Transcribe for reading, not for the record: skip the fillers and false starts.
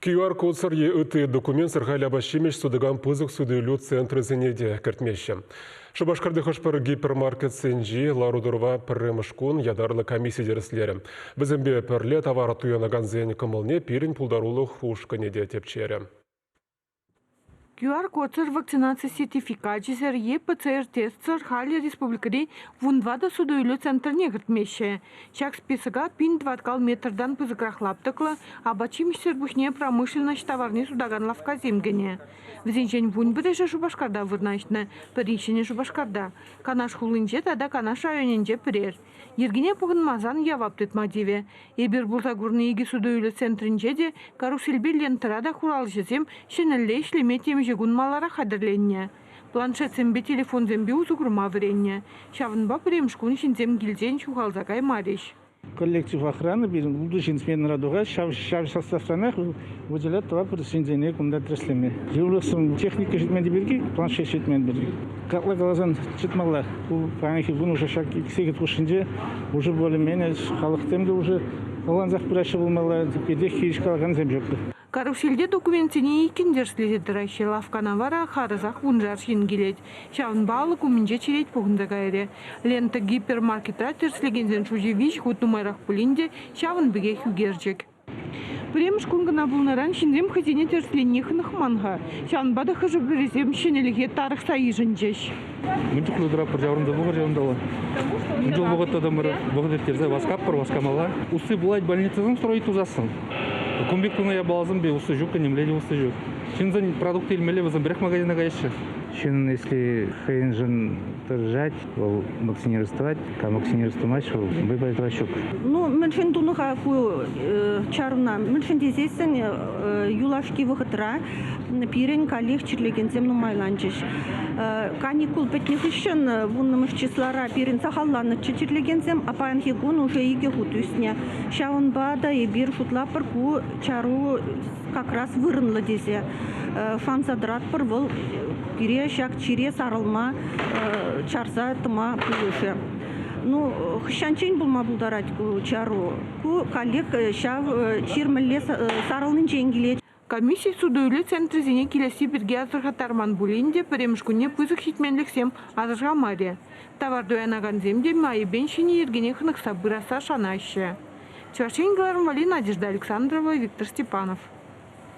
QR-кодсӑр е ытти документсӑр халь апат-ҫимӗҫ сутакан пысӑк суту-илӳ центрӗсене те кӗртмеҫҫӗ. Шупашкарти хӑш-пӗр гипермаркетсенчи лару-тӑрӑва пӗрремӗш кун ятарлӑ комисси тӗрӗслерӗ. Вӗсемпе пӗрле тавар туянакансен кӑмӑлне пирӗн пултарулӑх ушкӑнӗ те тӗпчерӗ. QR-кодсӑр вакцинаци сертификачӗсӗр е ПЦР-тестсӑр халӗ республикӑри 14 суту-илӳ центрне кӗртмеҫҫӗ. Ҫак списока 1004 метртан пысӑкрах лаптӑклӑ апат-ҫимӗҫсӗр пуҫне промышленноҫ таварне сутакан лавккасем кӗнӗ. Вӗсенчен 11-шӗ Шупашкарта вырнаҫнӑ, пӗри Ҫӗнӗ Шупашкарта, Канаш хулинче тата Канаш районӗнче пӗрер. Йӗркене пӑхӑнмасан явап тытма тивӗ. Эпир пулса курнӑ икӗ суту-илӳ центрӗнче те карусельпе лентӑра та хуралҫӑсем ҫӗнӗлле ӗҫлеме темиҫе кун маларах хатӗрленнӗ. Планшетсемпе телефонсемпе усӑ курма вӗреннӗ. Ҫавӑнпа пӗрремӗш кун ҫынсем килсен ҫухалса каймарӗҫ. Коллектив охраны пирӗн ултӑ ҫын сменӑра тухать. Ҫав, ҫав составранах выделять тӑватпӑр ҫынсене кунта тӗрӗслеме. Йывӑрлӑхсем техника ҫитмен пирки, планшет ҫитмен пирки. Капла каласан чӑтмалла. Ку паянхи кун уже ҫак ик сехет хушшинче уже более-менее халӑхсем те уже ӑнлансах пыраҫҫӗ пулмалла. Питех хирӗҫ калакансем ҫук. Карусельте документсене иккӗн тӗрӗслесе тӑраҫҫӗ, лавккана вара харӑсах вуншар ҫын килет. Ҫавӑнпа алӑк умӗнче черет пухӑнса кайрӗ. Лента гипермаркетра тӗрӗслекенсен шучӗ виҫ хут нумайрах пулин те ҫавӑн пекех ӳкерчӗк. Пӗрремӗш кун кӑна пулнӑран ҫынсем хӑйсене тӗрӗсленине хӑнӑхман-ха. Ҫавӑнпа та хӑшӗ-пӗрисем ҫӗнӗлӗхе тарӑхса йышӑнчӗҫ. Мӗн чухлӗ тӑратпӑр ҫаврӑнса пӑхӑр ҫавӑнталла. Мӗн чул вӑхӑт тӑтӑмӑр, вӑхӑт ирттерсе васкатпӑр, васкамалла. Усси пулать больницӑсем строить тусассӑн. Кун пек тунӑ япаласем усси ҫук, нимле те усси ҫук. Ҫынсен продукт илмелле, вӗсем пӗрех магазина каяҫҫӗ. Ҫын, если хӑйӗншӗн тӑрӑшать, вӑл вакцинировать, кам вакцинировать тумасть, вӑл вӑйпа ҫук. Ну, мӗншӗн тунӑ-ха ку чаруна? Мӗншӗн тесессӗн юлашки вӑхӑтра пирӗн каллех чирлекенсем нумайланчӗҫ. Каникул пӗтнӗ хыҫҫӑн вуннӑмӗш числара пирӗн сахалланнӑччӗ чирлекенсем, а паянхи кун уже икӗ хут ӳснӗ. Ҫавӑнпа та эпир шутлатпӑр ку чару как раз вырӑнлӑ тесе шанса тӑратпӑр. Вӑл пире ҫак чире сарӑлма чарса тӑма пулӑшӗ. Ну, хӑҫанччен пулма пултарать ку чару? Ку каллех ҫав чир мӗнле сарӑлнинчен килет. Комисси суту-илӳ центрӗсене килесси пирки асӑрхаттарман пулин те пӗрремӗш кунне пысӑк ҫитменлӗхсем асӑрхамарӗ. Тавар туянакансем те майӗпен ҫӗнӗ йӗркене хӑнӑхса пырасса шанаҫҫӗ. Чӑваш Ен кӑларӑм валли Надежда Александрова, Виктор Степанов.